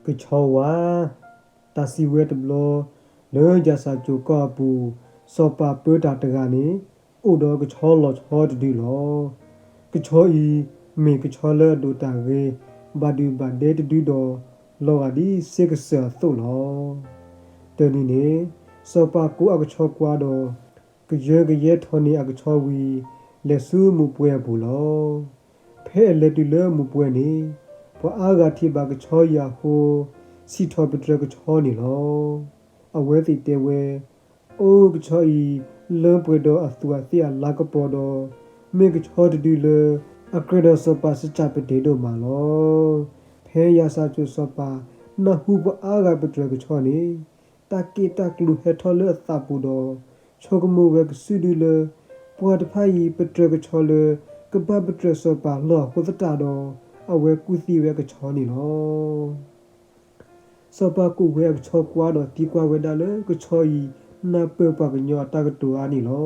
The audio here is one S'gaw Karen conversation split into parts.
ကဆီဝါ, တၢ်စံးဝဲတဘျီ, လၢယၤစၢ်ကၠိၤကီၢ်အပူၤ, စီၤပၤပၢတၢ်တဂၤန့ၣ်, အိၣ်ဒီးကဆီလီၤဆီတဒုလီၤ. ကဆီအံၤ, မ့ၢ်ကဆီလၢအဒိၣ်တၢ်ဂ့ၤ, ဘၣ်ဒုၣ်ဘၣ်ဒဲတဒုဒီး, လီၤဂာ်ဒ်စ့ကစၢၢ်အသိးလီၤ. တနံၤန့ၣ်, စီၤပၤကိးအကဆီကွါဒီး, ကယၢကယဲထီၣ်န့ၢ်အကဆီဝံၤ, လဲၤဆူမူးပွဲအပူၤလီၤ. ဖဲအလဲၤတုၤလၢမူးပွဲန့ၣ်, ပှၤအါဂၤထံၣ်ဘၣ်ကဆီယၤအဃိ, စံးထီၣ်ပတြၢၤကဆီန့ၣ်လီၤ. အဝဲသ့ၣ်တဲဝဲ, အိၣ်ကဆီအံၤ, လၢပှဲၤဒီးအသူးအသ့ၣ်အလၤကပီၤဒီး, မ့ၢ်ကဆီတဒုလၢ, အကြၢးဒီးစီၤပၤစၢ်ပတ့ၤဒိၣ်မးလီၤ. ဖဲယၤစၢ်ကၠိၤစီၤပၤ, နၢ်ဟူပှၤအါဂၤပတြၢၤကဆီန့ၣ်, တၢ်က့ၣ်တၢ်ကျိၤဟဲထီၣ်လၢအသးပူၤဒီး, ဆိကမိၣ်ဝဲကစုဒုလၢ, ပှၤတဖၣ်အံၤပတြၢၤကဆီလၢ, ကဘၣ်ပတြၢၤစီၤပၤလီၢ်အဃိသတးဒီး, အဝဲကူၣ်သံဝဲကဆီန့ၣ်လီၤ. စီၤပၤကူးဝဲအကဆီကွါဒီးသံကွၢ်ဝဲဒၣ်လၢကဆီအံၤနၢ်ပၢၢ်ပှၤကညီအတၢ်ကတိၤဧါန့ၣ်လီၤ.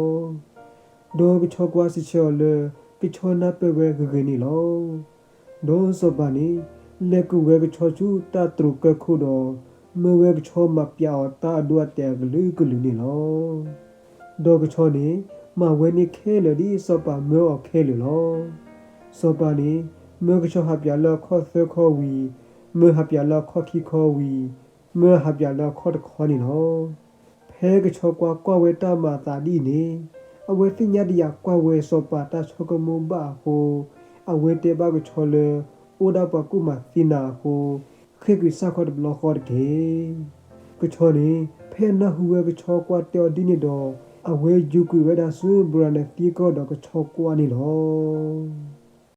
ဒီးကဆီကွါစံးဆၢအီၤလၢ ကဆီနၢ်ပၢၢ်ဝဲဂ့ၤဂ့ၤန့ၣ်လီၤ. ဒီးစီၤပၤန့ၣ် လဲၤကူးဝဲကဆီဆူတၢ်တြိာ်ကၢၢ်ခိၣ်ဒီး မၢဝဲကဆီမၤပျးအီၤတၢ်အဒိအတဲာ်အကလုာ်ကလုာ်န့ၣ်လီၤ. ဒီးကဆီန့ၣ် မၤဝဲန့ၢ်ခဲလၢာ်ဒ်စီၤပၤမၢအီၤခဲလၢာ်လီၤ. စီၤပၤန့ၣ် မၢကဆီဟးပျးလၢအခီၣ်သၢခီဝံၤ, မၢဟးပျးလၢအခီၣ်ခံခီဝံၤ, မၢဟးပျးလၢအခီၣ်တခီန့ၣ်လီၤ. ဖဲကဆီကွါကွၢ်ဝဲတၢ်မၤအသးဒ်အံၤန့ၣ်, အဝဲသ့ၣ်ညါတယာ်ကွၢ်ဝဲစီၤပၤတၢ်ဆိကမိၣ်ဘၣ်အဃိ, အဝဲတဲဘၣ်ကဆီလၢ အိၣ်ဒၣ်ပှၤကူၣ်မၤသံနၤအဃိ, ဃ့ၢ်ကွံာ်စၢ်ခီတဘျီဃီတက့ၢ်. ကဆီန့ၣ် ဖဲအနၢ်ဟူဝဲကဆီကွါတဲအီၤဒ်န့ၣ်ဒီး, အဝဲယူၤကွံာ်ဝဲဒၣ်ဆူဘြၤနၢၤသံကီၢ်ဒီးကဆီကွါန့ၣ်လီၤ.